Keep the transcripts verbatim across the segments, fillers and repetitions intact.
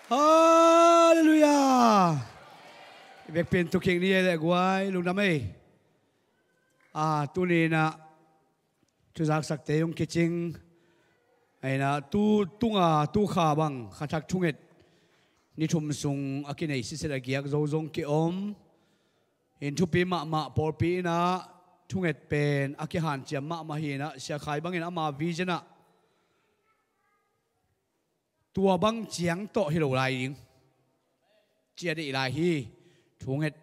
Halleluiah. I vekpi in thukik ni ei le guai, lungdam ei. A, tuni inah thuzaksakte hong kicing. Inah tu tunga tu kha bang kha thak thunget ni thum sung a kinei siset a giak zo zong kiom. In thupi mahmah pawlpi inah thunget pen a kihanciam mahmah hi inah Sia Khai bangin ama vision ah tua bang ciang tawh hi lo lai ding ci a deih lai hi. Thunget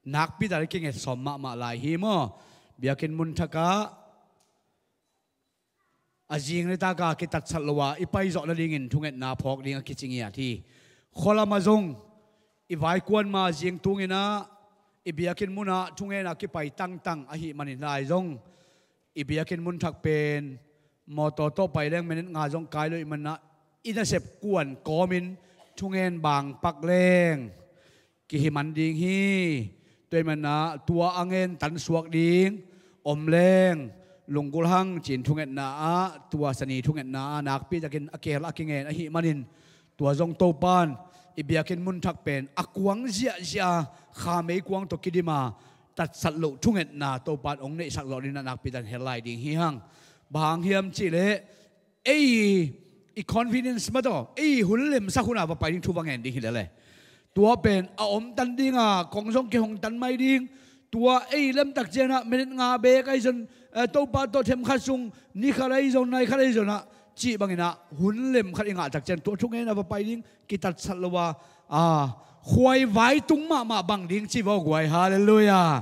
nakpi tak a kinget sawm mahmah lai hi maw? Biakinn mun thakah a zing le taka kitatsat lo a i paizawh nadingin thungetna phawk ding a kici ngiat hi. Khualamah zong i vaikuan ma zing tunginah i biakinn munah thungena kipai tangtang ahih manin lai zong i biakinn mun thak pen mawtaw tawh pai leng minit nga zong kai lo ih manah i nasep kuan kawmin thungen bang pak leng kihi man ding hi. Tua ih manah tua a ngen tansuak ding om leng lunggulh hang ci-in thungetna ah tua sani thungetna ah nakpi takin a kihel a kingen ahih manin tua zong Topan i biakinn mun thak pen a kuang ziahziah a khamei kuang tawh kidim a tatsat loh thungetna Topan hong neihsak zawh ding inah nakpi takin hel lai ding hi hang. Bang hang hiam cihleh ei i convenience mah tawh ei hun lemsak hunah va pai ding thu va ngen ding hi lele. Tua pen a omtan dinga kong zong kihongtan mai ding. Tua ei lemtak cianah minit nga beek ahi zon, eh, Topa tawh themkhat sung ni khat ahi zon nai khat ahi zonah cih banginah hun lemkhat i ngahtak cian tua thungenah va pai ding kitatsat lo a, a, khuai vai tung mahmah bang ding ci vaw guai. Halleluiah.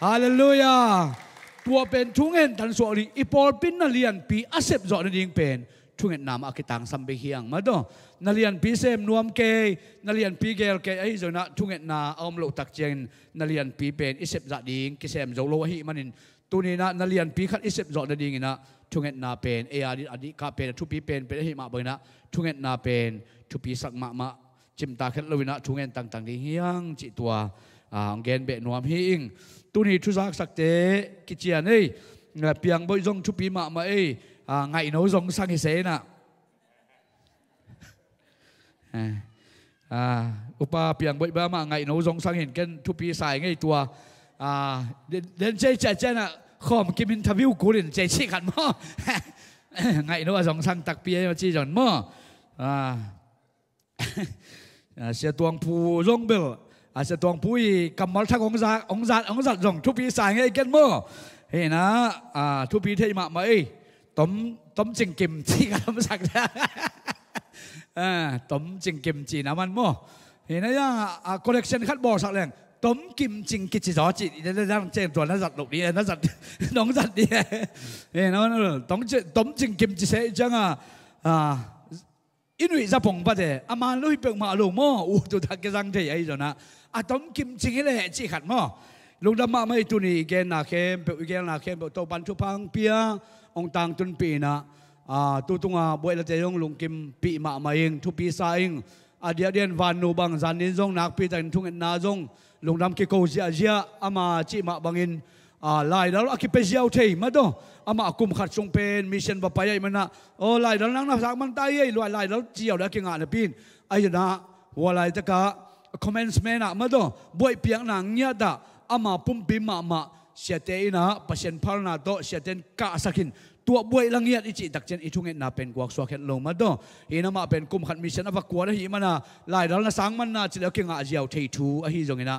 Halleluiah. Tua pen thungen tansuak ding i pawlpi in na lianpi a sepzawh nading pen thungetna mah a kitangsam bek hi ang mah tawh. Na lianpi sem nuam kei, na lianpi gel kei ahi zonah thungetna a om loh tak ciangin na lianpi pen i sepzah ding kisem zo lo ahih manin tuni inah na lianpi khat i sepzawh nadinginah thungetna pen ei a dih, a dih kah pen a thupi penpen ahih mah banginah thungetna pen thupisak mahmah cimtak het loinah thungen tangtang ding hi ang cih tua, a, hong gen beh nuam hi ing. Tuni thuzaksakte kician ei, a, Piangboih zong thupi mahmah ei, a, Ngaihno zong sang hi se inah. A, a, Upa Piangboih ba mah Ngaihno zong sang hin ken thupi sai ngei tua, a, den, den cei ciahciah inah khawm kim interview kulin cei cih khat maw? Ngaihno a zong sang takpi ei maw ci zong maw? A, A, Sia Tuang Phu zong bel, a, Sia Tuang Phu i kammal thak hong zat, hong zat, hong zat zong thupi sa ngei ken maw? Hi inah, a, thupi thei mahmah ei. Tom, Tom Cing Kim ci ka lamsak. A, Tom Cing Kim ci na man maw? Hi inah ya, a, collection khat bawlsak leng Tom Kim Cing kici zaw ci. Tua na zat loh dih, na zat, nong zat dih. Hi inah, Tom Cing, Tom Cing Kim ci se ciangah, a, i nuih zapong pate a man lo hi peuhmah lo maw? U tu tak kizang thei ahi zonah a Tom Kim Cing hi leh cih khat maw? Lungdam mahmah i tuni i genna khempeuh, i gelna khempeuh Topan thupha hong pia, hong tangtunpih inah, a, tu tunga buaihlate zong lungkimpih mahmah ing, thupi sa ing. A diakdiakin vannu bang zannin zong nakpi takin thungetna zong lungdam kiko ziahziah, ama cih mah bangin, a, laidal a kipia ziau thei mah tawh. Amah kum khat sung pen mission va pai ahih manah, aw, laidal nang na sang man ta hi ei, laidal ziau le a kingah napi in. Ahi zonah hua laitakah commencement ah mah tawh buaih piakna ngiatah ama pumpi mahmah siate inah Pasian phalna tawh siate in kahsak in tua buaih la ngiat i cih tak cian i thungetna pen guaksuak het lo mah tawh. Hi inah amah pen kum khat mission a va kuan ahih manah laidal na sang manna cih le a kingah ziau thei thu ahi zonginah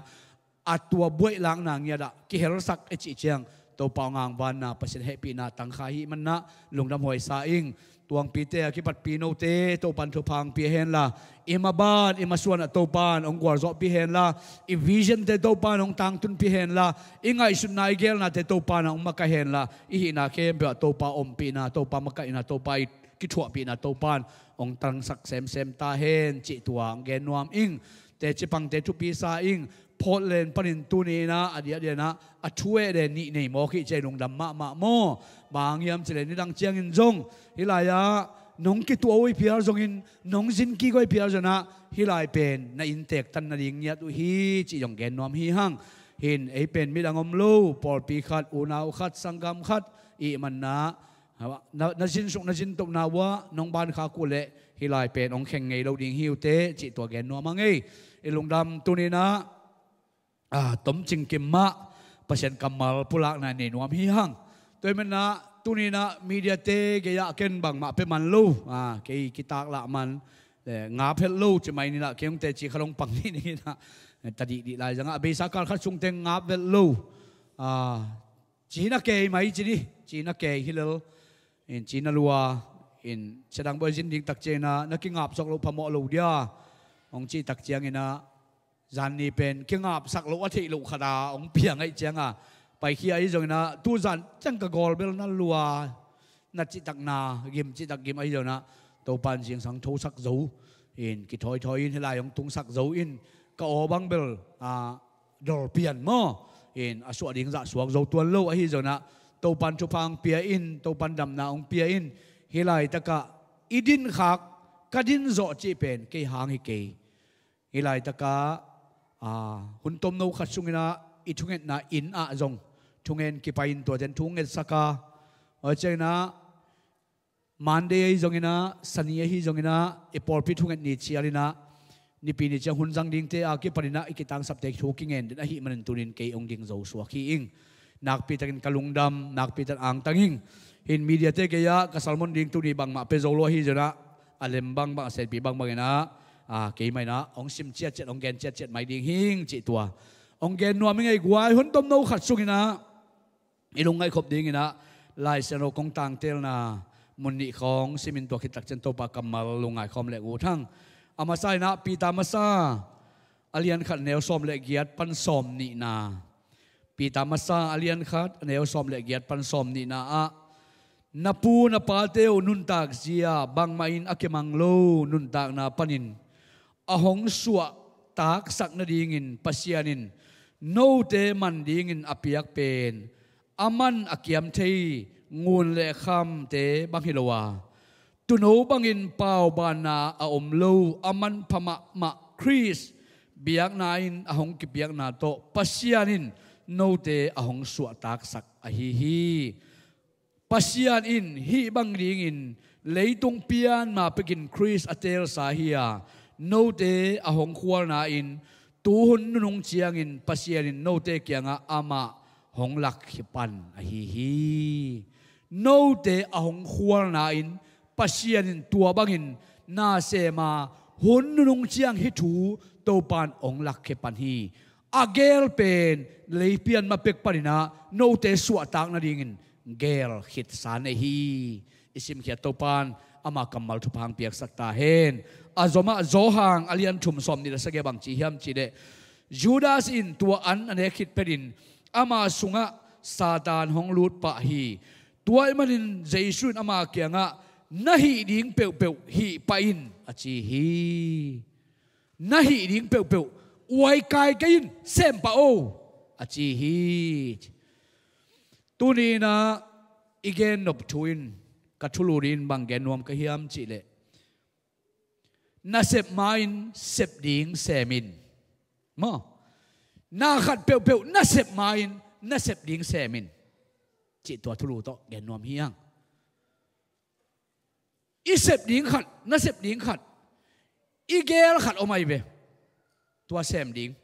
a tua buaih lakna ngiatah kihelsak i cih ciang Topa hong angvanna Pasian hehpihna tangkha ahih manah lungdam huai sa ing. Tuangpite a kipatpi note Topan thupha hong pia henla, i maban i masuanah Topan hong gualzawhpih henla, i visionte Topan hong tangtunpih henla, i ngaihsutna i gelnate Topan hong makaih henla, i hihna khempeuh ah Topa ompihna, Topa makaihna, Topa i kithuahpihna Topan hong tangsak semsem ta hen cih tua hong gen nuam ing. Teci pangte thupi sa ing. Portland panin tuni inah a diakdiakinah a thu eh le nih nei mawk hi ci ei, lungdam mahmah maw? Bang hang hiam cih leh nidang ciangin zong hih lai-ah nong kituah uh i phial zongin nong zin kik uh i phial zonah hih lai pen na innteek tan nading ngiat uh hi cih zong gen nuam hi hang. Hin ei pen midang om lo, pawlpi khat, unau khat, sanggam khat i hih manah na, na zinsuk na zintohna uh ah nong bankhak uh leh hih lai pen hong khen ngei lo ding hi uh teh cih tua gen nuam hang ei. I lungdam tuni-in ah, ah, tomcing kim mah Pasian kammal pulakna nei nuam hi hang. Tua ahih manin ah tuni-in ah media-te gei-ah ken bangmah pia man lo, ah, kei kitaklah man, eh, ngap het lo ci mai ni-in ah, kei hong teci kha lo hong pang ni-in ah, eh, tadihdih lai zangah a beisa kal khat sung teng ngap het lo, ah, ci na kei mai ci ni, ci na kei hi lel, in ci na lua, in sia dang bawi zin ding tak ciangin ah na kingap zawk loh phamawh lo dia, hong cih tak ciangin ah, zan ni pen kingapsak loh a theih loh khat ah hong piang ahih ciangin ah, paikhia ahi zongin ah, tu zan ciang ka gawl bel na lua, na cihtak na gim, cihtak gim ahi zongin ah, Topa in zingsang thosak zo in, kithawithawi in, hih lai hong tungsak zo in, ka aw bang bel, ah, dol pian maw, in a suah ding zah suak zo tuan lo ahi zongin ah, Topa in thupha hong pia in, Topa in damna hong pia in, hih laitakah i dinkhak, ka din zawh cih pen kei hang hi kei. Hih laitakah, ah, hun tomno khat sungin ah i thungetna inn ah zong thungen kipai in, tuate in thu ngetsak a, tua ciangin ah Monday ahi zongin ah, Sani ahi zongin ah, i pawlpi thunget ni cialin ah, Nipi ni ciang hun zang dingte a kipanin ah i kitangsapte thu kingen den ahih manin tuni-in kei hong ging zo suak hi ing. Nakpitakin ka lungdam, nakpitakin angtang ing. Hih media-te gei-ah ka sermon ding tuni bangmah pia zo lo ahi zongin ah, a lem bangbang, a senpi bangbangin ah, ah, keimah in ah hong sim ciatciat, hong gen ciatciat mai ding hi ing cih tua hong gen nuam ing ei guai. Hun tomno khat sungin ah i lungngaih khop dingin ah, Lai Siangtho kong tangtelna mun nih khawng simin, tua khit tak ciang Topa kammal lungngai khawm leng ut hang. A masa in ah Peter masa a lian khat, neu sawm le giat pan sawm nihna. Peter masa a lian khat, a neu sawm le giat pan sawm nihna ah, na pu na pate uh nuntak zia bangmah in a kimang lo nuntakna panin a hong suahtaksak nadingin Pasian in note man dingin a piak pen, a man a kiam thei ngun le khamte bang hi lo a, tuuno bangin paubanna a om lo, a manpha mahmah Khrist biakna in a hong kipiakna tawh Pasian in note a hong suahtaksak ahi hi. Pasian in hih bang dingin leitung pianma pekin Khrist a teelsa hi a, note a hong khualna in tuhun nunung ciangin Pasian in note kiangah amah hong lakkhia pan ahi hi. Note a hong khualna in Pasian in tua bangin na sem a, hun nunung ciang hih thu Topa in hong lakkhia pan hi. A geel pen lei pian ma pek panin ah note suahtak nadingin geel khitsa nei hi. I simkhiat Topa in ama kammal thupha hong piaksak ta hen. A zomah Johan a lian thum, sawm nih le sagih bang ci hiam cih leh, Judas in tua an a nek khit phetin ama sungah Satan hong lut pah hi. Tua ahih manin Jesu in ama kiangah, na hih ding peuhpeuh hih pah in, a ci hi. Na hih ding peuhpeuh uaikai kei in, sem pah o, a ci hi. Tuni-in ah i gen nop thu in ka thulu dingin bang gen nuam ka hiam cih leh, na sep ma-in sep ding sem in. Maw? Na khat peuhpeuh na sep ma-in na sep ding sem in, cih tua thulu tawh gen nuam hi hang. I sep ding khat, na sep ding khat, i geel khat om ahi ve. Tua sem ding,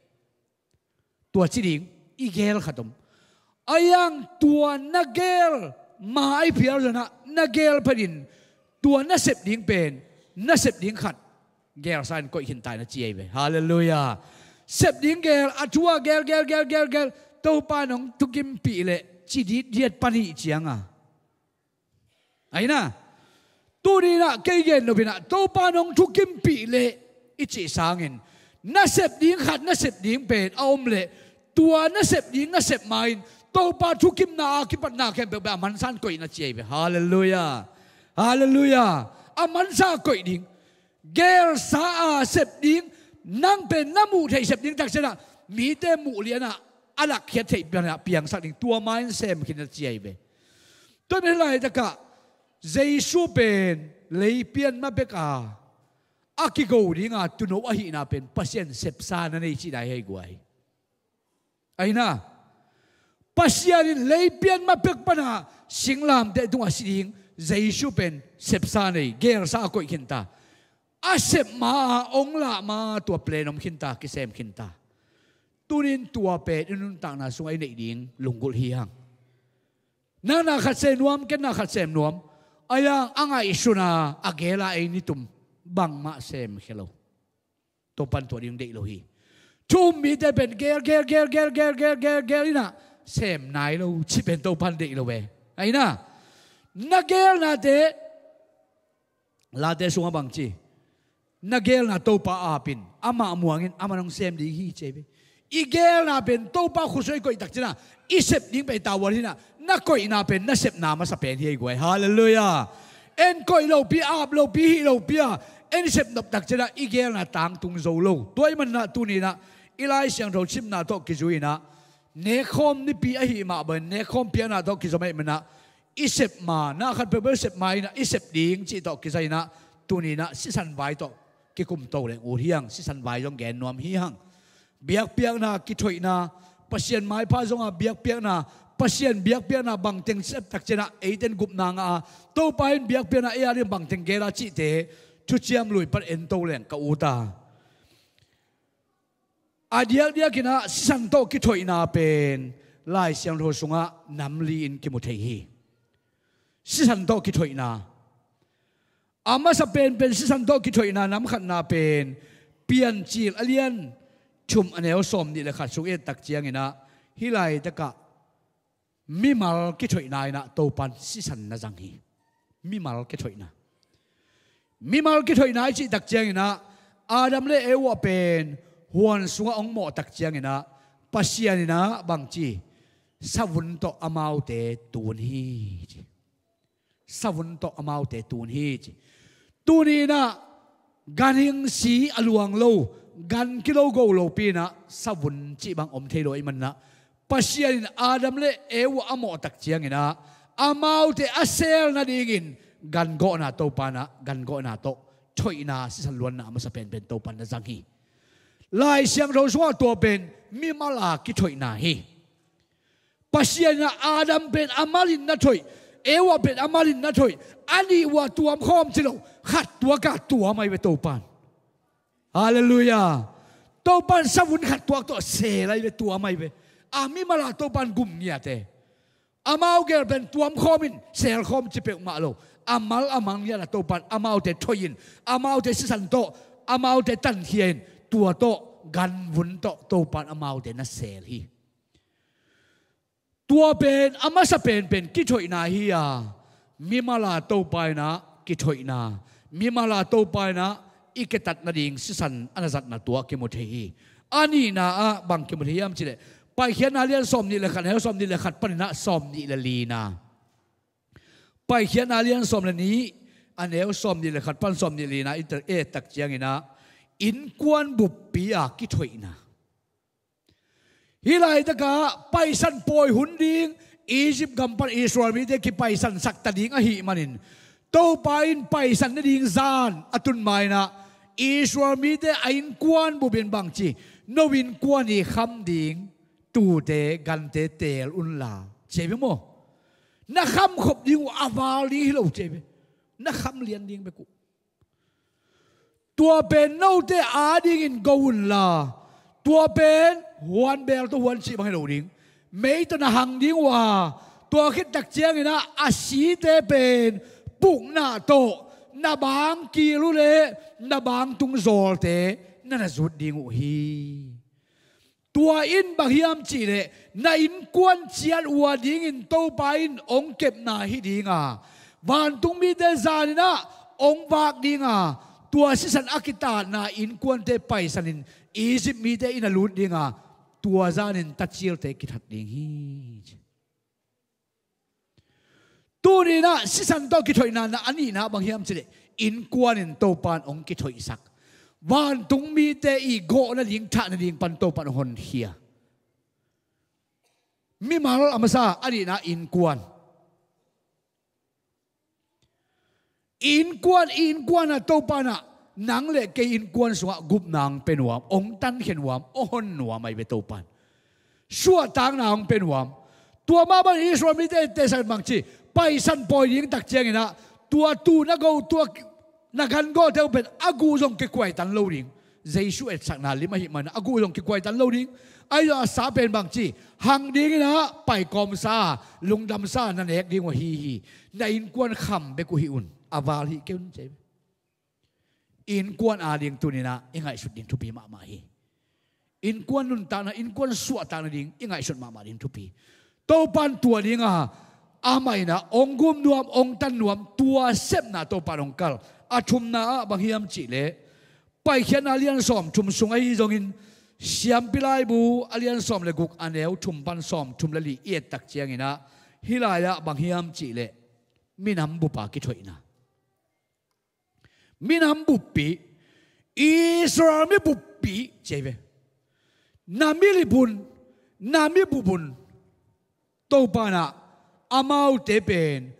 tua ci ding, i geel khat om. Ahi hang tua na geel ma ahi phial zongin ah, na geel phetin tua na sep ding pen na sep ding khat geelsa in koih khin ta in, a ci ahi ve. Halleluiah. Sep ding geel, a thu a geel, geel, geel, geel, geel, Topa in hong thukimpih leh ci ditdiat pan hi ciang a. Ahi na, tuni-in ah kei gen nop in ah, Topa in hong thukimpih leh i cih sangin, na sep ding khat na sep ding pen a om leh, tua na sep ding na sep ma-in Topa thukimna a kipatna khempeuh pen a mansa in koih in, a ci ahi ve. Halleluiah. Halleluiah. A mansa koih ding. Geelsa a sep ding, nang pen na muh theih sep ding tak ciang ah, mite muh lian ah a lakkhiat theih piang, piangsak ding, tua ma-in sem khin in, a ci ahi ve. Tua ahih manin laitakah Jesu pen lei pian ma pek a, a kigo ding a tuuno ahihna pen Pasian sepsa na nei cihna hi ei guai. Ahi na, Pasian in lei pian ma pek pan a singlamteh tungah si ding Jesu pen sepsa nei, geelsa a koih khin ta. A sep ma a ong lah ma tua plan om khinta, kisem khinta. Tunin tua pen i nuntakna sungah i neih ding lunggulh hi hang. Nana khat sem nuam, kenna khat sem nuam. A yang a ngaihsun a, a gel a ei nitum bangmah sem khia lo. Topan tua ding deih lo hi. Thu um mite pen gel gel gel gel gel gel gel gel inah sem nai lo cih pen Topan deih lo ve. Aina na gelnate Late sungah bangci, na gelna Topa apin amah muangin amah nong sem ding hi ci ve. I gelna pen Topa khusuai koihtak cinah i sep ding pen i tavuan hinah, na koihna pen na sepna masa pen hi ei guai. Halleluiah. En koih lopi, ap lopi, hih lopi a en sep noptak cinah i gelna tangtung zo lo. Tua i manah tuninah i Lai Siangtho simna tawh kizui inah nekkhawm nipi ahi mah bangin nekkhawm piakna tawh kizom ahi manah i sep ma, na khat peuhpeuh sep ma inah i sep ding cih tawh kiza inah tuninah sisan vai tawh kikum to leng ut hi hang. Sisan vai zong gen nuam hi hang. Biakpiakna kithoihna, Pasian maipha zonga biakpiakna, Pasian biakpiakna bangteng septak cinah eiten gupna ngah a, Topa in biakpiakna ei a ding bangteng gel a cihte thuciam lui pan en to leng ka ut a. A diakdiakinah sisan tawh kithoihna pen Lai Siangtho sungah nam li-in kimu thei hi. Sisan tawh kithoihna. A masa penpen sisan tawh kithoihna nam khatna pen Piancil a lian thum a neu sawm nih le khat sung i ettak cianginah hih laitakah mimal kithoihna inah Topan sisan na zang hi. Mimal kithoihna. Mimal kithoihna i cihtak cianginah Adam le Eva pen huan sungah hong mawhtak cianginah Pasian inah bangci, savun tawh amaute tun hi ci. Savun tawh amaute tun hi ci. Tuninah ganhing si a luang lo, gan kilo go lopi inah savun cih bang om thei lo i manah Pasian in Adam le Eva a mawhtak cianginah amaute a sel nadingin gangawhna Topa inah gangawhna tawh thoihna sisan luanna a masa penpen Topan na zang hi. Lai Siangtho sungah tua pen mimal a kithoihna hi. Pasian inah Adam pen a malin na thoih, Eva pen a malin na thoih, a nih uh a tuam khawm ci lo, khat tuakah tuam ahi ve Topan. Halleluiah. Topan savun khat tuak tawh sel ahi ve, tuam ahi ve. A mimal a Topan gum ngiate amau gel pen tuam khawmin sel khawm ci peuhmah lo. A mal a mal ngiat a Topan amaute thoih in, amaute sisan tawh amaute tankhia in, tua tawh ganvun tawh Topan amaute na sel hi. Tua pen a masa penpen kithoihna hi a, mimal a Topa inah kithoihna, mimal a Topa inah i ketat nading sisan a na zatna tua kimu thei hi. A nihna ah bang kimu thei hiam cihleh Paikhiatna lian sawm nih le khat, neu sawm nih le khat paninah sawm nih le lina. Paikhiatna lian sawm le nih a neu sawm nih le khat pan sawm nih lina i ettak cianginah innkuan buppi a kithoihna. Hih laitakah Paisan pawi hun ding, Egypt gam pan Israel mite kipaisansak ta ding ahih manin Topa in paisan nading zan a tun mainah Israel mite a innkuan bupin bangci, no innkuan i kham ding tuute gante teel unla ci ve maw? Na khamkhop ding uh a val ding hi lo ci ve. Na kham lian ding bek uh. Tua pen note adingin go unla, tua pen huan beel tawh huan cih bang hi lo ding. Mei tawh na hang ding uh a, tua khittak cianginah a site pen pukna tawh na bang kil uh le na bang tung zawlte na na zut ding uh hi. Tua in bang hiam cihleh na innkuan ciat uh a dingin Topa in hong kepna hi dinga, vantung mite zaninah hong vak dinga, tua sisan a kitatna innkuante paisanin Egypt mite in a lut dinga, tua zanin tacilte kithat ding hi. Tuninah sisan tawh kithoihna na a nihna bang hiam cihleh innkuan in Topa in hong kithoihsak. Vantung mite i gawh nading thah nading pan Topa in hong honkhia. Mimal a masa a nihna innkuan. I innkuan, i innkuan a Topa inah nang le kei innkuan sungah gupna hong pia nuam, hong tankhia nuam, hong hon nuam ahi ve Topa in. Suahtakna hong pia nuam. Tua mah bang Israel mite ettehsak in bangci, paisan pawi ding tak cianginah tua tu na go, tua Na gangawhte uh pen a guh zong kikuaitan lo ding. Jesu etsakna lim ahih manin a guh zong kikuaitan lo ding. Ahi zong a sa pen bangci, hang dingin ah paikawmsa, lungdamsa na nek ding uh ahi hi. Na innkuan kham bek uh hih un, a val hih kei un, ci. Innkuan ading tuni-in ah i ngaihsut ding thupi mahmah hi. Innkuan nuntakna, innkuan suahtakna ding i ngaihsut mahmah ding thupi. Topa'n tua dinga amah in ah hong gum nuam, hong tan nuam, tua sepna Topa'n hong kalh. A thumna ah bang hiam cih leh, Paikhiatna a lian sawmthum sung ahi zongin, Siampi Laibu a lian sawm le guk, a neu thum pan sawmthum le li i et tak ciangin ah, hih lai-ah bang hiam cih leh, minam bup a kithoihna. Minam buppi, Israel mi buppi, ci hi ve. Na milip un, na mibup un. Topa'n ah amaute pen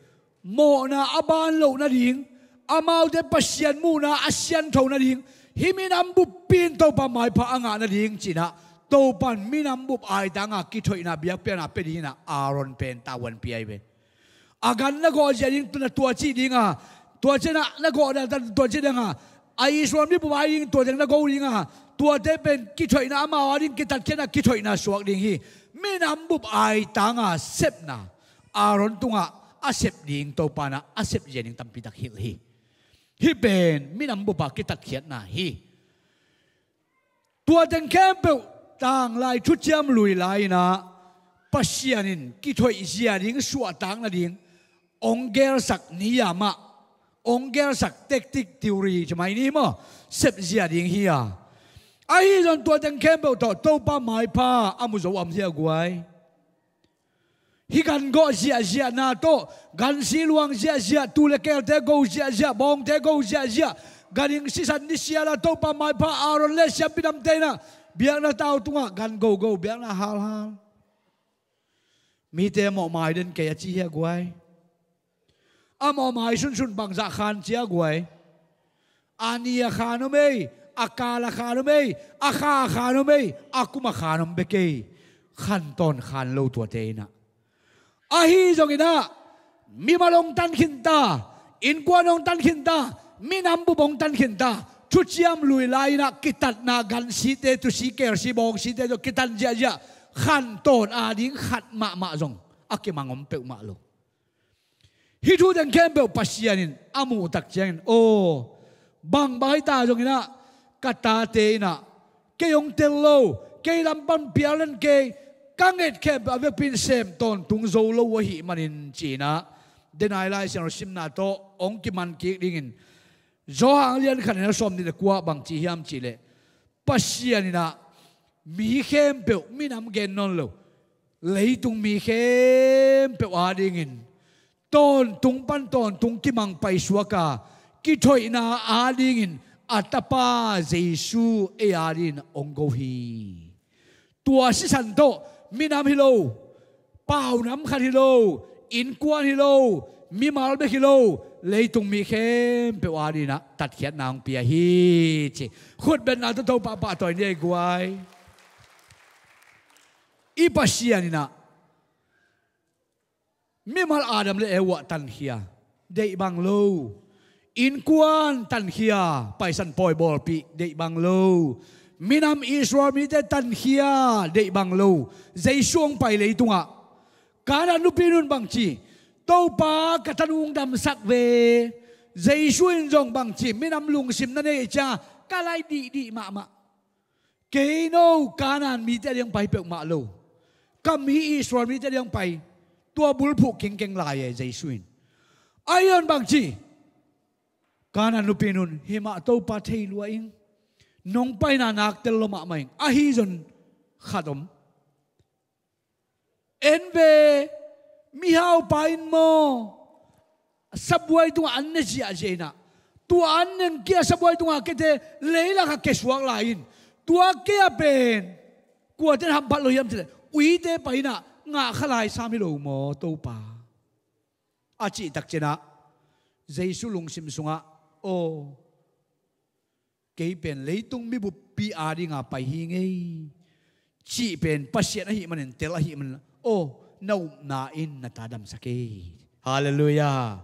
mawhna a ban loh nading, amaute Pasian muhna a siangtho nading, hih minam buppi in Topa maipha a ngah nading ci-in ah, Topa'n minam bup aitanga kithoihna biakpiakna pia dingin ah Aaron pen tavuan pia hi ve. A gan na gawh zia ding, na tua cih dinga, tua ciang na gawh na, tua cih dinga, a Israel mi bup a ding, tua ciang na go dinga, tuate pen kithoihna, amau a ding kitatkhiatna, kithoihna suak ding hi. Minam bup aitanga sepna, Aaron tungah a sep ding, Topa'n ah a sep zia ding tampi tak hilh hi. Hih pen minam bup a kitatkhiatna hi. Tua teng khempeuh tanglai thuciam lui lai-in ah, Pasian in kithoih zia ding, suahtak nading hong gelsak ni a mah, hong gelsak tactic, theory ci mai ni maw, sep zia ding hi a. Ahi zong tua teng khempeuh tawh Topa maipha a mu zo om hi a guai. Hih gan gawh ziahziahna tawh, gan si luang ziahziah, tuu le keelte go ziahziah, bawngte go ziahziah, ganhing sisan ni sial a, Topa maipha Aaron le siampi namte in ah biakna tau tungah gan gogo, biakna halhal. Mite mawhmai den kei a ci hi a guai. A mawhmai sunsun bangzah khan ci a guai. A ni a khan om ei, a kal a khan om ei, a kha a khan om ei, a kum a khan om bek ei. Khan tawn khan lo tuate in ah. Ahi zongin ah, mimal hong tan khinta, innkuan hong tan khinta, minam bup hong tan khinta, thuciam lui lai-in ah kitatna, gan site, tuu si keel si bawng site zong kitan ziahziah, khan tawn a ding khat mahmah zong a kimang om peuhmah lo. Hih thu teng khempeuh Pasian in a muh tak ciangin, aw, bangbang hi ta zongin ah, ka tate in ah kei hong tel lo, kei lam pan pial den kei, ka nget khempeuh a vekpi in sem tawntung zo lo uh ahih manin ci-in ah, denai Lai Siangtho simna tawh hong kiman kik dingin, Johan a lian khat, a neu sawmnih le kua bang ci hiam cih leh, Pasian in ah mi khempeuh, minam gen nawn lo, leitung mi khempeuh a dingin tawntung pan tawntung kimang paisuak a, kithoihna a dingin a Tapa Jesu ei a dingin hong go hi. Tua sisan tawh minam hi lo, paunam khat hi lo, innkuan hi lo, mimal bek hi lo, leitung mi khempeuh a dingin ah tatkhiatna hong pia hi ci. Khutbetna tawh Topa pahtawi ni ei guai. I Pasian in ah mimal Adam le Eva tankhia, deih bang lo. Innkuan tankhia, paisan pawi bawlpih, deih bang lo. Minam Israel mite tankhia, deih bang lo. Jesu hong pai leitungah, Kanaan nupi nun bang ci, Topa, ka tanu hong damsak ve. Jesu in zong bang ci, minam lungsim na nei ciang ka lai dihdih mahmah. Kei no Kanaan mite a ding pai peuhmah lo, ka mi Israel mite a ding pai, tua bulphuh kingkeng lai e Jesu in. Ahi zong bang ci, Kanaan nupi nun, hi mah Topa, thei lua ing, nong paina nak tel lua mahmah ing, ahi zong khat om. En ve, mihaupa in maw, sabuai tungah an ne ziahziah in ah, tua an neng kia sabuai tungah kete leilakah kesuak lai in, tua kei a pen kuate in hamphat lo hiam cih leh, uite pai in ah ngah kha lai sam hi lo maw Topa, a cih tak ciangin ah, Jesu lungsim sungah, aw, kei pen leitung mi buppi a dinga pai hi ing ei cih pen Pasian ahih manin, tel ahih manin, aw, na upna in na ta damsak ei. Halleluiah.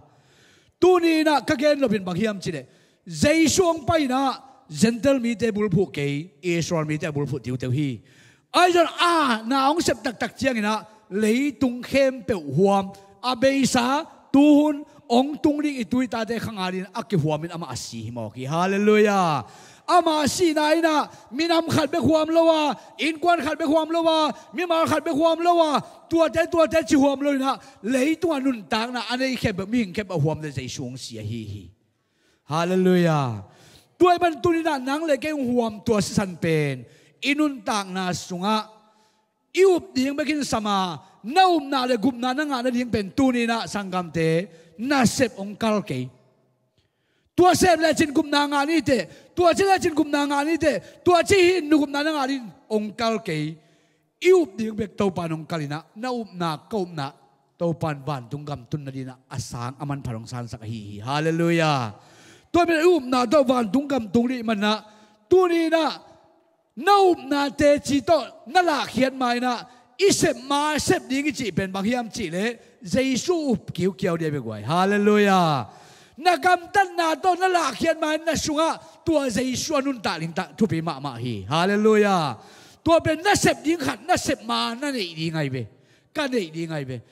Tuni in ah ka gen nop in bang hiam cih leh, Jesu hong pai inah Gentile mite bulphuh kei, Israel mite a bulphuh tiuteu hi. Ahi zongin a na hong sep taktak cianginah leitung khempeuh huam, a beisa tuhun hong tung ding i tu i tate khang adingin a kihuamin amah a si hi mawk hi. Halleluiah. Amah sihna inah minam khat bek huam lo a, innkuan khat bek huam lo a, mimal khat bek huam lo a, tuate tuate ci huam lo inah leitungah nuntakna a nei khempeuh, mihing khempeuh a huam le Jesu hong si ahi hi. Halleluiah. Tua ahih man tuninah nang le kei hong huam tua sisan pen i nuntakna sungah i up ding bekin sam a, na upna le gupna na ngah nading pen tuninah sanggamte, nasep hong kal kei. Tua sep lecin gupna ngah ni teh, tua ci lecin gupna ngah ni teh, tua ci hi in nu gupna na ngah ding hong kal kei. I up ding bek Topa in hong kal inah, na upna, ka upna Topa in vantung gam tun nadinah a sang a manpha hong sansak ahi hi. Halleluiah. Tua pen i upna tawh vantung gam tung dih manah tuninah na upna teci tawh na lahkhiat ma inah i sep ma sep ding i cih pen bang hiam cihleh Jesu up kiukiau dih a bia guai. Halleluiah. Na gamtatna tawh na lahkhiat ma in na sungah tua Jesu a nuntak ding tah thupi mahmah hi. Halleluiah. Tua pen na sep ding khat, na sep ma na neih ding ahi ve. Ka neih ding ahi ve.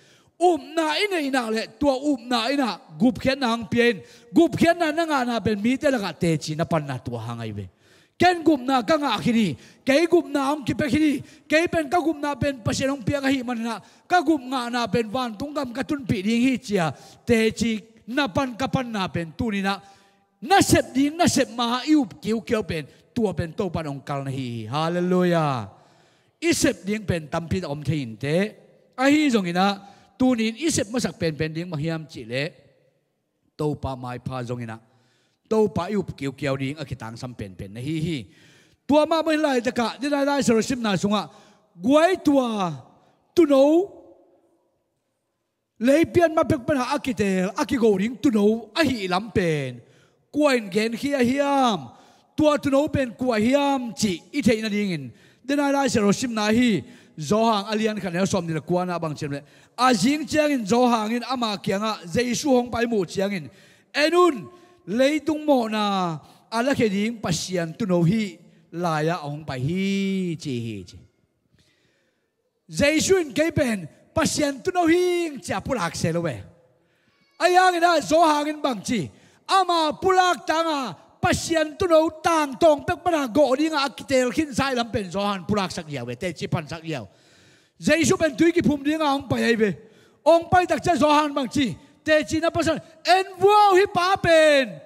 Upna i neih nak le tua upna inah gupkhiatna hong pia in, gupkhiatna na ngahna pen mite lakah teci na panna tua hang ahi ve. Ken gupna ka ngah khin hi, kei gupna hong kipia khin hi, kei pen ka gupna pen Pasian hong piak ahih maninah ka gup ngahna pen vantung gam ka tunpih ding hi cia teci na pan ka panna pen tuninah na sep ding, na sep ma i up kiukiau pen tua pen Topa in hong kal na hi hi. Halleluiah. I sep ding pen tampi tak om thei inteh. Ahi zonginah tunin i sep masak penpen ding bang hiam cihleh Topa maipha zonginah Topa i up kiukiau ding a kitangsam penpen na hi hi. Tua mah bangin laitakah dinai laisarosipna sungah guaitua tuuno leipian ma pek pana a kitel a kigo ding tuuno ahi lam pen kua in genkhia hiam? Tua tuuno pen kua hiam cih i theih nadingin dinai laisarosipna hi. Johan a lian khat neu sawm nih le kuana bang ciam le a zing ciangin Johan in ama kiangah Jesu hong pai muh ciangin, en un, leitung mawhna a lakhia ding Pasian tuuno hih lai-ah a hong pai hi ci hi ci. Jesu in kei pen Pasian tuuno hing cia pulak se lo ve. Ahi hanginah Johan in bang ci, ama pulak tanga Pasian tuuno tangtawng pek pana gawh dinga a kitel khinsa i lam pen Johan pulaksak liau ve, teci pansak liau. Jesu pen tui kiphum dinga hong pai ahi ve. Hong pai takcia Johan bang ci, teci na pansak, en vua uh, hih pa pen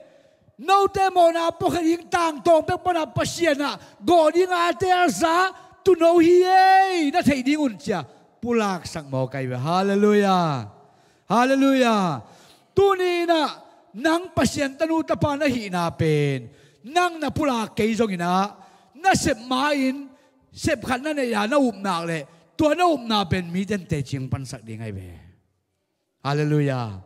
note mawhna puakhia ding tangtawng pek pana Pasian ah gawh dinga a telsa tuuno hi ei, na theih ding un cia pulaksak mawk ahi ve. Halleluiah. Halleluiah. Tuninah nang Pasian tanu tapa na hihna pen nang na pulak kei zonginah na sep ma-in sep khat na neih a na upnak le tua na upna pen mite in teci hong pansak ding ahi ve. Halleluiah.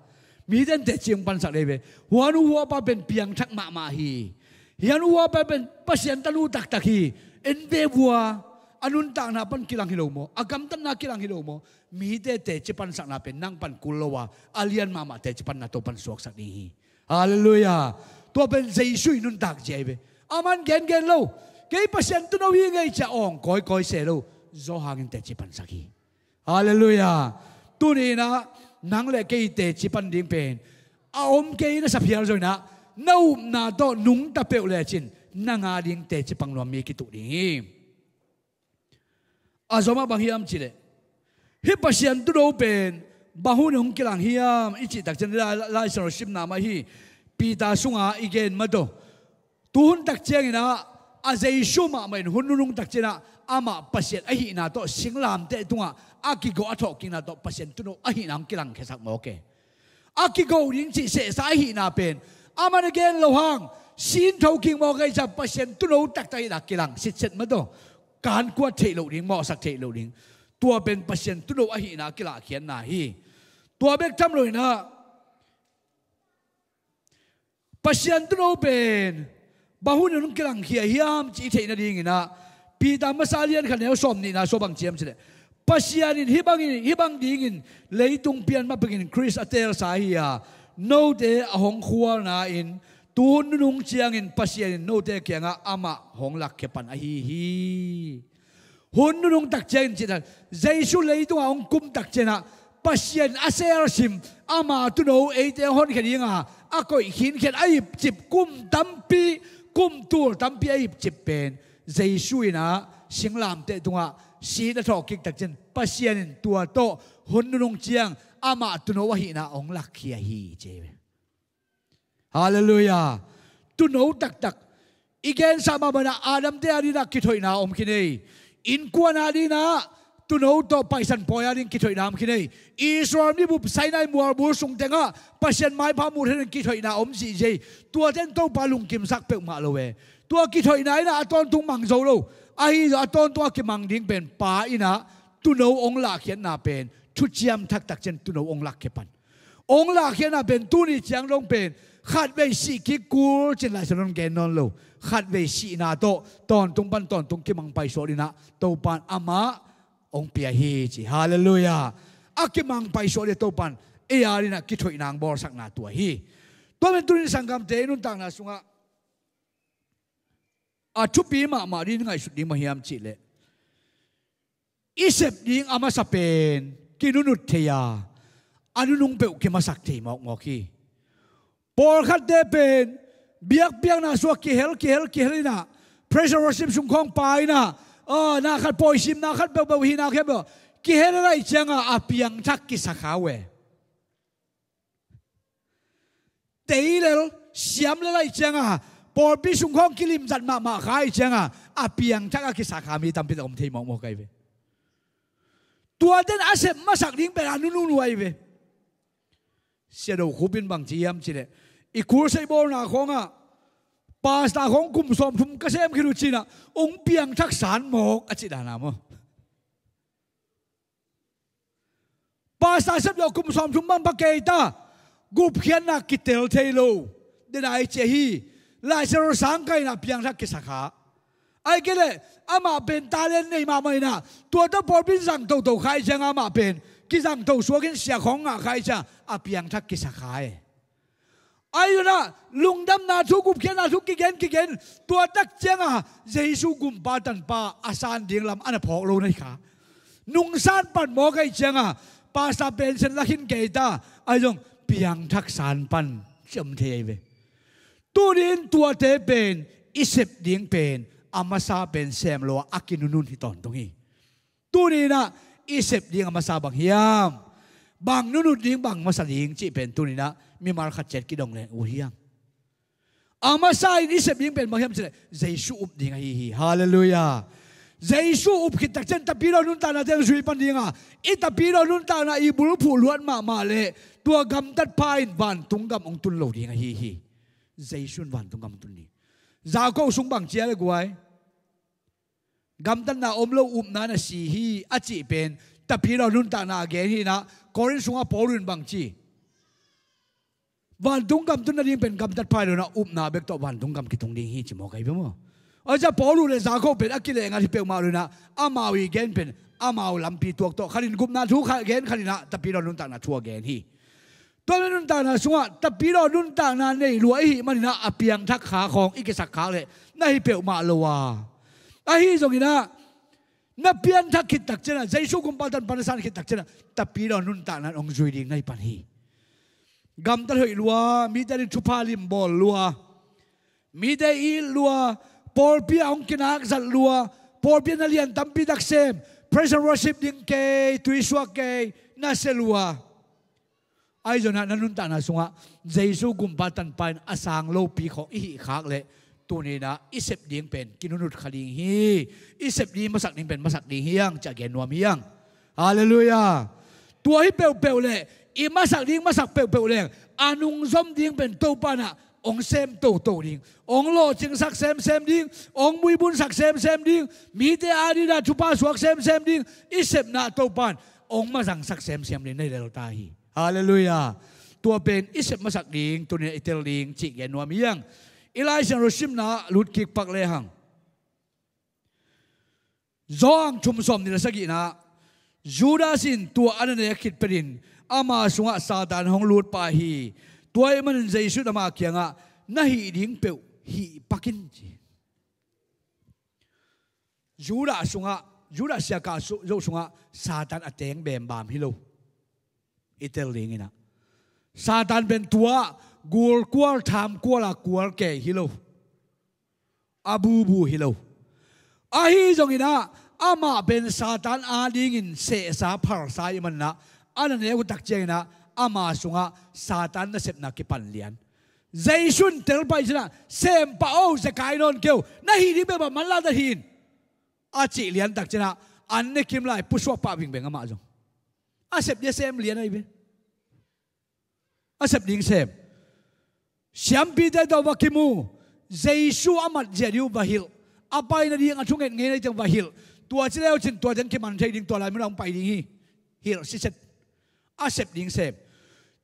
Mite in teci hong pansak ding ahi ve. Hua nu hua pa pen piangthak mahmah hi. Hia nu hua pa pen Pasian tanu taktak hi. En ve vua, a nuntakna pan kilang hi lo maw, a gamtatna kilang hi lo maw? Mite teci pansakna pen nang pan kul lo a, a lian mahmah teci panna Topan suaksak ding hi. Halleluiah. Tua pen Jesu i nuntak cia ahi ve. Aman gengen lo, kei Pasian tuuno hi ngei cia awng kawikawi se lo. Johan in teci pansak hi. Halleluiah. Tuninah nang le kei teci pan ding pen a om kei na saphial zonginah na upna tawh nungta peuh lecin nang ading teci pang nuam mi kituh ding hi. A zomah bang hiam cihleh hih Pasian tuuno pen bang hun hong kilang hiam i cih takcian lai, lai, laisarosipna mah hi. Peter sunga i gen mataw. Tuhun takcianginah a Jesu mahmah in hun nunung takcianah amah Pasian ahihna tawh singlamteh tungah a kigo a thawhkikna tawh Pasian tuuno ahihna hong kilangkhiasak mawk e. A kigo ding cih sehsa ahihna pen aman a gen lo hang sintho kik mawk e, cia Pasian tuuno taktak ahihna kilang sitset mataw. Kankuat theih loh ding, mawhsak theih loh ding. Tua pen Pasian tuuno ahihna kilahkhiatna hi. Tua bek tham loinah Pasian tuuno pen bang hunin hong kilangkhia hiam cih i theih nadinginah Peter masa lian khat neu sawm nihna sua bang ciam cileh, Pasian in hih bangin, hih bang dingin leitung pian ma pekin Khrist a teelsa hi a, note a hong khualna in Tu hun nunung ciangin Pasian in note kiangah amah hong lakkhia pan ahi hi. Hun nunung tak ciangin cih dan, Jesu leitungah hong kum tak ciangah Pasian a selsim, ama tuuno eite hong honkhia dinga a koih khinkhian a ipcip kum tampi, kum tul tampi a ipcip pen Jesu in ah singlamteh tungah sihna thawhkik tak ciang Pasian in tua tawh hun nunung ciang amah tuuno ahihna hong lakkhia hi ci hi ve. Halleluiah. Tuuno taktak. I gensa mahmah in ah Adam-te a dingin ah kithoihna om khin ei. Innkuan a dingin ah tuuno tawh Paisan pawi a dingin kithoihna om khin ei. Israel mibup Sinai mualbul sung tengah Pasian maipha muh theih dingin kithoihna om zihziah ei. Tuate in Topa lungkimsak peuhmah lo e. Tua kithoihna in ah a tawntung mang zo lo. Ahi zong a tawntung a kimang ding pen Pa in ah tuuno hong lahkhiatna pen thuciam taktak ciang tuuno hong lakkhia pan. Hong lahkhiatna pen tuni ciang dong pen khatvei sih kik kul ci-in Lai Siangtho in hong gen nawn lo. Khatvei sihna tawh tawntung pan tawntung kimang paisuak dingin ah Topa in amah hong pia hi ci. Halleluiah. A kimang paisuak dingin Topa in ei a dingin ah kithoihna hong bawlsakna tua hi. Tua pen tuni in sanggamte i nuntakna sungah a thupi mahmah dingin ngaihsut ding bang hiam cih leh, i sep ding a masa pen kinunut thei a, a nunung peuh kimasak thei mawkmawk hi. Pawlkhatte pen biakpiakna sungah kihel, kihel, kihel in ah, praise and worship sung khawng pai in ah, ah, na khat pawisim, na khat peuhpeuh hi, na khat peuh kihel a laih ciangah a piangthak kisa kha uh e. Tei lel, siam lel ahih ciangah, pawlpi sung khawng kilimzat mahmah kha ahih ciangah, a piangthak a kisa kha mi tampi tak om thei mawkmawk ahi ve. Tuate in a sep masak ding pen a nunung uh ahi ve. Sia Do Khup in bang ci hiam cih leh, i crusade bawlna khawngah pastor khawng kum sawmthum ka sem khit uh ci-in ah, hong piangthak san mawk a cih dan a maw. Pastor sep zawh kum sawmthum bang pha kei ta, gupkhiatna kitel thei lo. Den a i ci hi, Lai Siangtho sangkah in ah piangthak kisa kha. Ahih kei leh amah pen talent nei mahmah in ah, tua tawh pawlpi in zang toto kha ahih ciangah amah pen kizang to suak in sia khawng ngah kha ahih ciangah a piangthak kisa kha e. Ahi zongin ah lungdamna thu, gupkhiatna thu kigen kigen, tua tak ciangah Jesu Gumpa Tanpa a san ding lam a na phawk lo na hi kha. Nungsan pan mawk ahih ciangah pastor pension la khin kei ta, ahi zong piangthak san pan ciam thei ahi ve. Tuni in tuate pen i sep ding pen a masa pen sem lo a, a kinunun hi tawntung hi. Tuni in ah i sep ding a masa bang hiam? Bang nunut ding, bang masa ding cih pen tuni in ah mimal khat ciat kidong leng uh hiam? A masa in i sep ding pen bang hiam cih leh Jesu up ding ahi hi. Halleluiah. Jesu up khit tak ciang Tapidaw nuntakna teng zui pan ding a, i Tapidaw nuntakna i bulphuh luat mahmah leh tua gamtat pha in vantung gam hong tun lo ding ahi hi. Jesu in vantung gam hong tun ding. Jakob sung bang ci a le guai? Gamtatna om lo upna na si hi a cih pen Tapidaw nuntakna a gen hi in ah, Korin sungah Paul in bang ci? Vantung gam tun nading pen gamtat pha hi lo in ah, upna bek tawh vantung gam kitung ding hi ci mawk ahi ve maw. Ahi zongin Paul le Jakob pen a kilehngat hi peuhmah lo in ah, amau i gen pen amau lampi tuak tawh, khat in gupna thu kha gen, khat in ah Tapidaw nuntakna thu a gen hi. Tua nuntakna sungah Tapidaw nuntakna nei lua i hih manin ah a piangthak kha khawng i kisak khak leh na hi peuhmah lo a. Ahi zongin ah na piangthak khit tak ciangah, Jesu Gumpa Tanpa na san khit tak ciangah Tapidaw nuntakna in hong zui ding na hi pan hi. Gamtat hoih lua, mite ading thupha limbawl lua, mite it lua, pawlpi ah hong kinak zat lua, pawlpi ah na lian tampi tak sem, praise and worship ding kei, tuisuak kei, na sia lua. Ahi zongin ah na nuntakna sungah Jesu Gumpa Tanpa in a sang lopi khawng i hih khak leh tuni in ah i sep ding pen kinunut kha ding hi. I sep ding, masak ding pen masak ding hi hang ci-a gen nuam hi hang. Halleluiah. Tua hi peuhpeuh leh, i masak ding masak peuhpeuh leh, a nungzom ding pen Topa in ah hong sem toto ding, hong lawhcingsak semsem ding, hong muibunsak semsem ding, mite adingin ah thupha suak semsem ding, i sepna Topa in hong mazangsak semsem ding na hi lel ta hi. Halleluiah. Tua pen i sep masak ding, tuni in ah i tel ding cih gen nuam hi hang. I Lai Siangtho simna lut kik pak lehang, Johan thum sawmnih le sagihna, Judas in tua a na nek khit phetin ama sungah Satan hong lut pah hi. Tua ahih manin Jesu in ama kiangah, na hih ding peuh hih pak in ci. Judah sungah, Judah siaka su-, zo sungah Satan a teng bembam hi lo. I tel ding inah Satan pen tua gulkual thamkual a kual kei hi lo. A bubu hi lo. Ahi zonginah amah pen Satan adingin sehsa phalsa i manah a na neu tak cianginah ama sungah Satan nasepna kipan lian. Jesu in telpai cinah, "Sempa o, zekai nawn keu, na hih ding bebah manla ta hi in," a cih liantak cinah an ne kim lai pusuak pah bingbeng amah zong. A sep dia sem lian ahi ve. A sep ding sem. Siampite tawh va kimu, Jesu a matzia ding uh va hilh. A pai nading a thunget ngei nading va hilh. Tua ci leu cin tua teng kiman thei ding, tua lai munah hong pai ding hi. Hilh siset. A sep ding sem.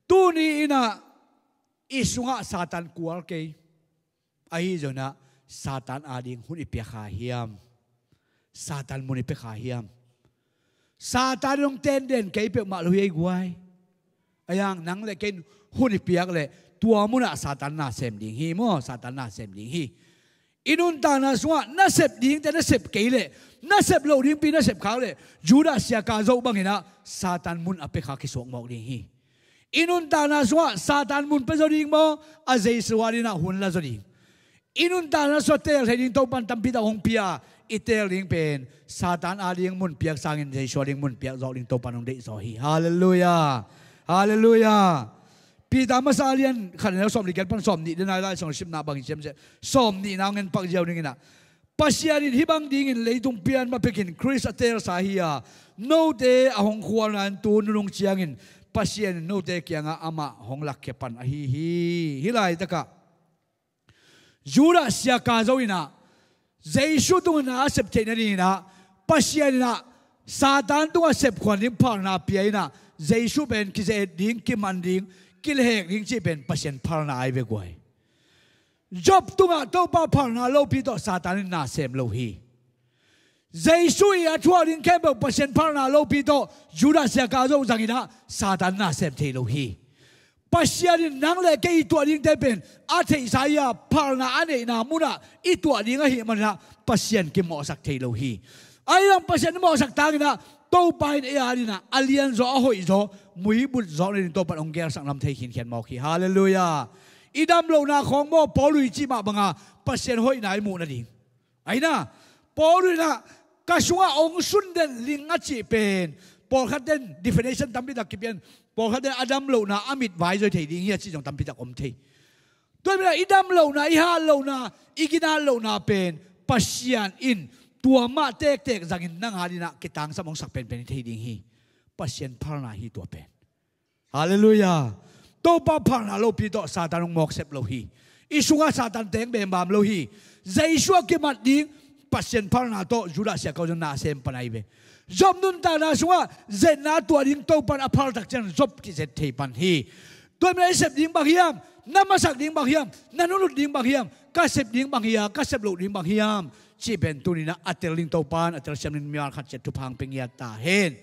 Tuni inah i sungah Satan kual kei. Ahi zonah Satan ading hun i pia kha hiam? Satan mun i pia kha hiam? Satan in hong tenden kei peuhmah lo hi ei guai. Ayang nang le kei in hun i piak leh tua munah Satan na sem ding hi maw, Satan na sem ding hi. I nuntakna sungah na sep dingte na sep kei leh, na sep loh dingpi na sep khak leh, Judah siaka zo banginah Satan mun a pia kha kisuak mawk ding hi. I nuntakna sungah Satan mun pia zaw ding maw, a Jesu adinah hun la zaw ding? I nuntakna sungah teel thei ding Topan tampitak hong pia, i teel ding pen Satan ading mun piak sangin Jesu ading mun piak zawk ding Topan hong deih zaw hi. Halleluiah. Halleluiah. Peter masa a lian khat a neu sawm li giat pan sawm nih dena i Lai Siangtho simna bangin siamsiam, sawm nihna hong en pak ziau dinginah, Pasian in hih bang dingin leitung pian ma pekin Khrist a teelsa hi a, note a hong khualna in tu nunung ciangin Pasian in note kiangah amah hong lakkhia pan ahi hi. Hih laitakah Judah siaka zo inah Jesu tungah na a sep theih nadinginah Pasian inah Satan tungah sepkhuan ding phalna pia inah Jesu pen kize-et ding, kiman ding, kilehhek ding cih pen Pasian phalna ai ve guai. Job tungah Topa phalna lopi tawh Satan in na sem lo hi. Jesu i a thuak ding khempeuh Pasian phalna lopi tawh Judah siaka zo zanginah Satan na sem thei lo hi. Pasian in nang le kei i tuah dingte pen a theihsa hi a, phalna a neihna munah i tuah ding ahih maninah Pasian kimawhsak thei lo hi. Ahi zong Pasian i mawhsak tanginah Topa in ei adinah a lianzaw, a hoihzaw, muibutzaw nading Topa in hong gelsak nam thei khinkhian mawk hi. Halleluiah. I damlohna khawng maw, Paul i cih mah banga Pasian hoihna i muh nading. Ahi na, Paul inah ka sungah hong sundeng ling a cih pen, pawlkhat ten definition tampitak kipian, pawlkhat ten a damlohna a mitvai zaw thei ding hi a cih zong tampitak om thei. Tua manin i damlohna, i hatlohna, i ginatlohna pen Pasian in tua mah tektek zangin nang adinah kitangsam hong sak penpen hi thei ding hi. Pasian phalna hi tua pen. Halleluiah. Topa phalna lopi tawh Satan hong mawksep lo hi. I sungah Satan teng bembam lo hi. Jesu a kimat ding Pasian phalna tawh Judah siaka zong na sem pan ahi ve. Job nuntakna sungah zetna tuah ding Topan a phaltak ciang Job kizet thei pan hi. Tua manin i sep ding bang hiam? Na masak ding bang hiam? Na nunut ding bang hiam? Ka sep ding bang hiam? Ka sep loh ding bang hiam? Cih pen tuninah a tel ding Topan a telsiam ding mimal khat ciat thupha hong pia ngiat ta hen.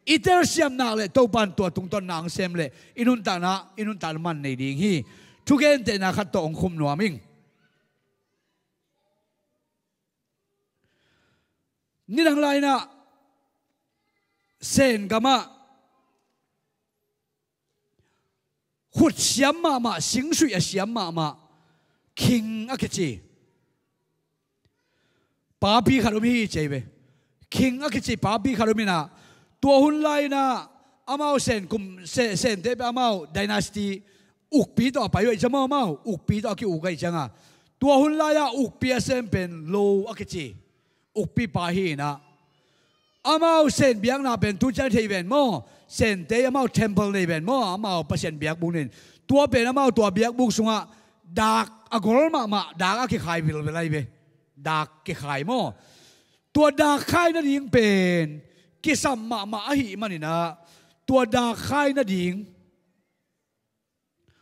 I telsiam nak le Topan tua tungtawn na hong sem le i nuntakna, i nuntakna man nei ding hi. Thugentehna khat tawh hong khum nuam ing. Nidang lainah Sen gamah khut siam mahmah, singsuih a siam mahmah, King a kici papi khat om hi ci ei ve. King a kici papi khat om inah, tua hun lai-inah amau Sen kum, Se-, Sente peuh amau dynasty ukpi tawh a pai uh ahih ciang maw, amau ukpi tawh a ki-uk ahih cianga, tua hun lai-ah ukpi a sem pen Lo a kici ukpipa hi inah, amau Sen biakna pen tu ciang thei ven maw, Sente amau temple nei ven maw, amau Pasian biakbuk nei in, tua pen amau tua biakbuk sungah dak a gol mahmah, dak a kikhai vilvel ahi ve. Dak kikhai maw? Tua dak khai nading pen kisam mahmah ahih maninah, tua dak khai nading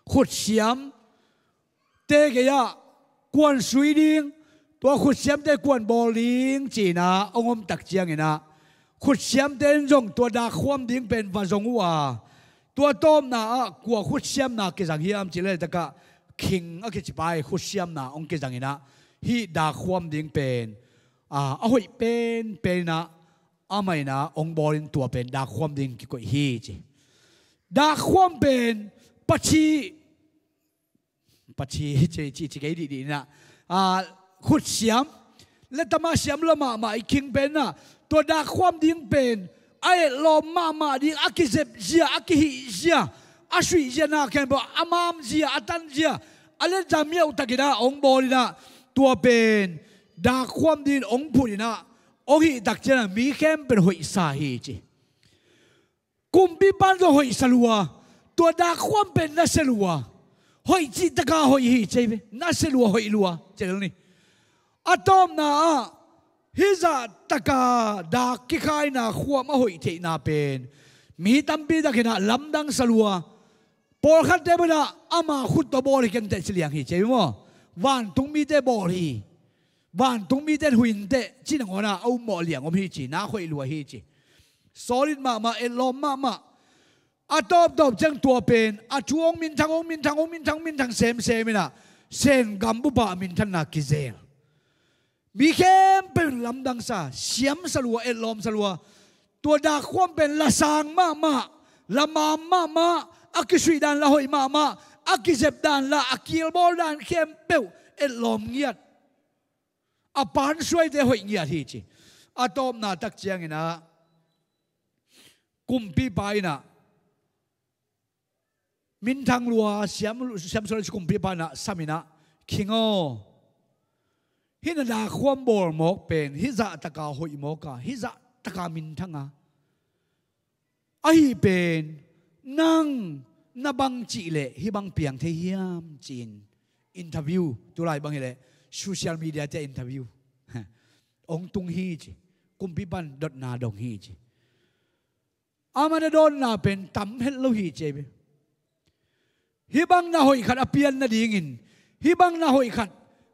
khutsiamte gei-ah kuan sui ding, tua khutsiamte kuan bawl ding cihna hong om tak cianginah, khutsiamte in zong tua dak khuam ding pen va zong uh a, tua tawpna ah kua khutsiamna kizang hiam cih laitakah khing a kicipa i khutsiamna hong kizang inah, hih dakhuam ding pen a hoih penpen inah amah inah hong bawlin tua pen dakhuam ding kikoih hi ci. Dakhuam pen pathi pathi ci ci kei dihdih inah, khutsiam le tama siam lo mahmah i khing pen inah, tua dakhuam ding pen a etlawm mahmah ding, a kizep zia, a kihih zia, a suih zia, na khempeuh a mam zia, a tan zia, a letzam miauh tak inah hong bawl inah, tua pen dakhuam dingin hong phut inah hong hih tak ciangin mi khempeuh in hoihsa hi ci. Kumpipa in zong hoihsa lua, tua dakhuam pen nasia lua, hoih cih taka hoih hi ci ei ve, nasia lua, hoih lua ci ei ni. A tawpna ah hih zah taka dak kikhaina khuam a hoih theihna pen mi tampi tak inah lamdang sa lua. Pawlkhatte bang inah ama khut tawh bawl hi kenteh ci liang hi ci ei ve maw. Vantung mite bawl hi. Vantung mite in hu inteh ci nangawn ah a ummawh liang om hi ci, nak hoih lua hi ci. Solid mahmah, etlawm mahmah. A tawptawp ciang tua pen a thu hong minthang, hong minthang, hong minthang, minthang semsem inah Sen gam bup ah minthanna kizel. Mi khempeuh in lamdang sa, siam sa lua, etlawm sa lua. Tua dakhuam pen la sang mahmah, la mam mahmah, a kisuih dan la hoih mahmah, a kizep dan, la a kilbawl dan khempeuh etlawm ngiat. A pansuaite hoih ngiat hi ci. A tawpna tak ciang inah kumpipa inah minthang lua, siam, siam suak lua ci kumpipa inah sam inah, khing aw, hih na dakhuam bawl mawk pen hih zah taka hoih mawk a, hih zah taka minthang a, ahi pen nang na bang cih leh hih bang piang thei hiam ci-in interview, tulai bang hileh social media te interview hong tung hi ci. Kumpipa in dotna dong hi ci. Amah na dawnna pen tam het lo hi ci ei ve. Hih bang na hoih khat a pian nadingin, hih bang na hoih khat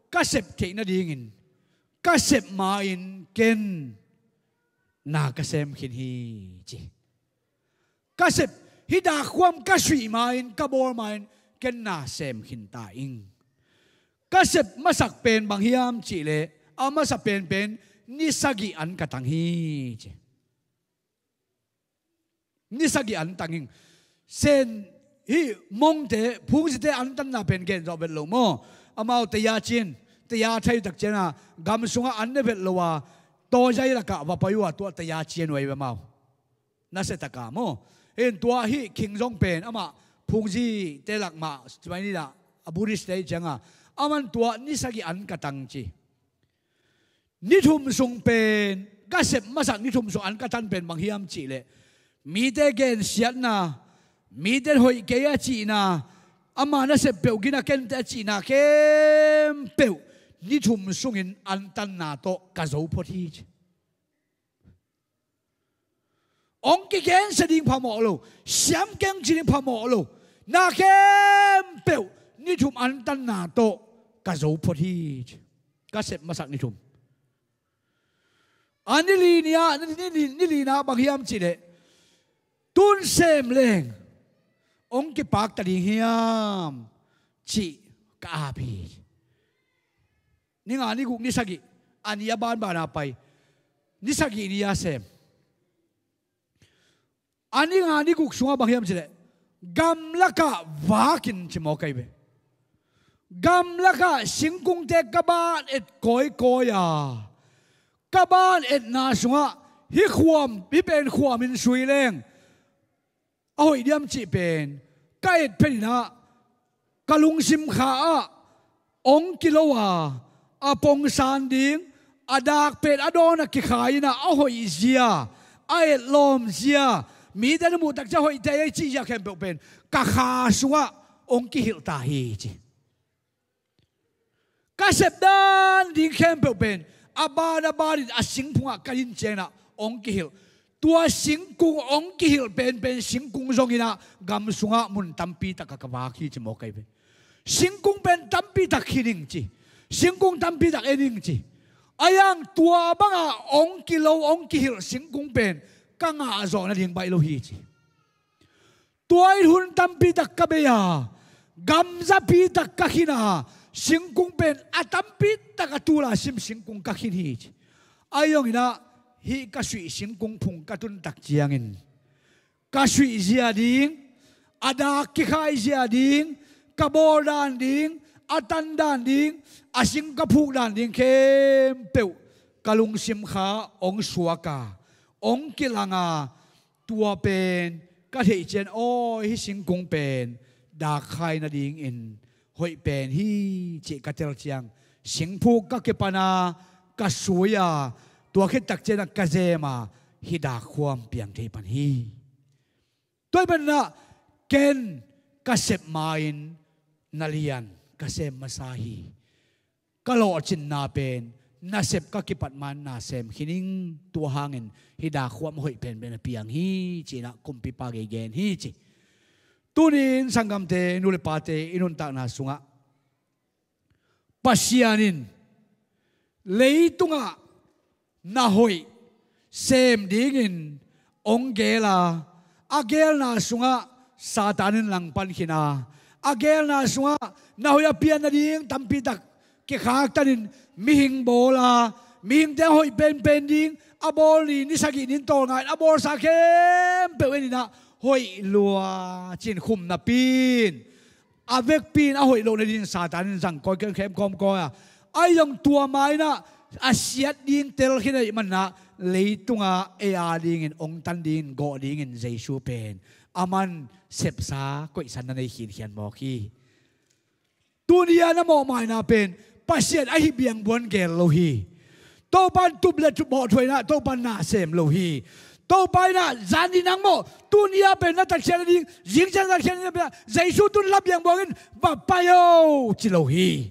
ka sep theih nadingin, ka sep ma-in ken na ka sem khin hi ci. Ka sep, hih dakhuam ka suih ma-in, ka bawl ma-in ken na sem khin ta ing. Ka sep masak pen bang hiam cih leh a masa penpen ni sagih an ka tang hi ci. Ni sagih an tang ing. Sen hih Mongte, Phungzite antanna pen gen zawh vet lo maw. Amau taya cin, taya thai tak ciangin gam sungah an ne vet lo a, tawzai lakah va pai uh a, tua taya cin uh ahi ve amau. Nasia taka maw. Hih tua hih khing zong pen amah Phungzite lak mah, tua ni dah a Buddhist te ciangin amah in tua ni sagih an ka tang ci. Ni thum sung pen, ka sep masak ni thum sung an ka tan pen bang hiam cih leh, mite gensiatna, mite hoih kei a cihna, ama nasep peuh gina kente a cihna khempeuh ni thum sungin an tanna tawh ka zo phot hi ci. Hong kigensia ding phamawh lo, siam keng ci ding phamawh lo, na khempeuh ni thum an tanna tawh ka zo phot hi ci. Ka sep masak ni thum. A ni li ni-ah, ni, ni, ni, ni li na bang hiam cih leh, tun sem leng hong kipakta ding hiam cih ka ap hi. Ni nga, ni guk, ni sagih, a ni a banbana pai, ni sagih ni a sem. A ni nga ni guk sungah bang hiam cih leh, gamlakah vakin ci mawk ahi ve. Gamlakah singkungte ka ban et kawikawi a, ka ban etna sungah hih khuam, hih pen khuamin sui leng a hoih diam cih pen ka et pheninah ka lungsim kha ah hong kilo a, a pongsan ding, a dak pen a dawn a kikhai inah a hoih zia, a etlawm zia, mite na muh tak ciang hoihte ei cih zia khempeuh pen ka kha sungah hong kihilh ta hi ci. Ka sep dan ding khempeuh pen a ban a banin a singkungah ka din cianginah hong kihilh. Tua singkung hong kihilh penpen singkung zonginah gam sungah mun tampi takah ka vak hi ci mawk ahi ve. Singkung pen tampi tak khin ing ci. Singkung tampi tak en ing ci. A yang tua bangah hong kilo hong kihilh singkung pen ka ngah zawh nading baih lo hi ci. Tua in hun tampi tak ka bei a, Gamzapi tak ka khin a, singkung pen a tampi tak a tula sim singkung ka khin hi ci. Ahi zongin ah hih ka suih singkung phung ka tun tak ciangin ka suih zia ding, a dak kikhai zia ding, ka bawl dan ding, a tan dan ding, a sing ka phuk dan ding khempeuh ka lungsim kha hong suak a, hong kilang a, tua pen ka theih ciang, aw, hih singkung pen dak khai nadingin hoih pen hi cih ka tel ciang, singphuk ka kipan a, ka sui a, tua khit tak ciangin ah ka zem a, hih dak khuam piang thei pan hi. Tua ahih manin ah ken ka sep ma-in na lian ka sem masa hi. Ka lawhcinna pen nasep ka kipat ma-in na sem khin ing, tua hangin hih dak khuam hoih penpen a piang hi ci-in ah kumpipa gei gen hi ci. Tuni-in sanggamte, nu le pate, i nuntakna sungah Pasian in leitungah na hoih sem dingin hong gel a, a gelna sungah Satan in langpan khin a, a gelna sungah na hoih a pian nading tampi tak kikhaktanin mihing bawl a, mihingte a hoih penpen ding a bawl ni, ni sagih ni tawlnga-in a bawlsa khempeuh en in ah hoih lua ci-in khum napi-in a vekpi-in a hoih loh nadingin Satan in zang kawi khem kawmkawi a, ahi zong tua ma-in ah a siat ding tel khin ahih manin ah leitungah ei a dingin hong tan dingin, gawh dingin Jesu pen aman sepsa koihsan na nei khinkhian mawk hi. Tuni-a na mawhmaina pen Pasian ahi biangbuang gel lo hi. Topa in tup le tup mawh thuah in ah Topa in na sem lo hi. Topa in ah zan ni nang mawh, tuni-a pen na tatkhiat nading, zingciang tatkhiat nading pen Jesu tun la biangbuang in va pai o ci lo hi.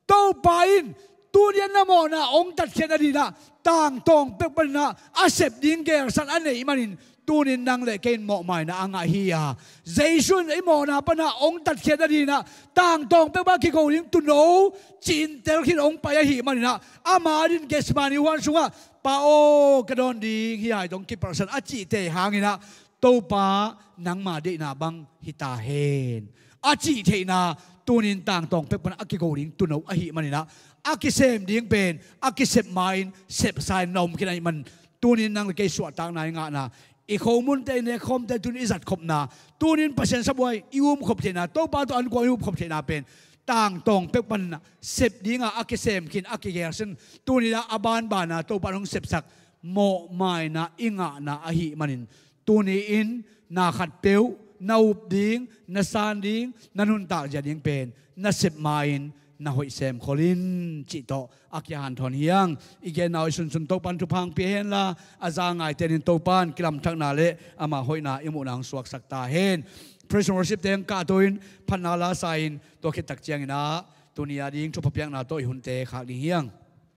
Topa in tuni-a na mawhna hong tatkhiat nadingin ah tangtawng pek panin ah a sep ding gelsan a neih manin tuni-in nang le kei in mawhmaina a ngah hi a, Jesu in i mawhna panin ah hong tatkhiat nadingin ah tangtawng pek pan a kigo ding tuuno ci-in tel khin hong pai ahih manin ah ama adingin Gethsemane huan sungah, Pa aw, ka dawn ding hi, hih dong kipelhsak in, a cih tei hangin ah Topa, nangma deihna bang hi ta hen a cih theihna, tuni-in tangtawng pek pan a kigo ding tuuno ahih manin ah a kisem ding pen a kisep ma-in sepsa-in na om khin ahih manin tuni-in nang le kei suahtakna i ngahna, i khomunte, i nekkhawmte tuni-in i zatkhopna, tuni-in Pasian sabuai i umkhop theihna, Topa tawh ankuang i umkhop theihna pen tangtawng pek pan ah sep ding a, a kisem khin, a kigelsan, tuni-in ah a banban a Topa in hong sepsak mawhmaina i ngahna ahih manin tuni-in na khatpeuh na up ding, na san ding, na nuntak zia ding pen na sep ma-in na hoih sem khol in cih tawh a kihanthawn hi hang. I genna aw i sunsun Topa in thupha hong pia hen la, a za ngaite adingin Topa in kilamthakna le ama hoihna i muhna hong suaksak ta hen. Praise and worship-te hong kahto in, phatna la sa in, tua khit tak ciangin ah tuni-a ding thupha piakna tawh i hunte khak ding hi hang.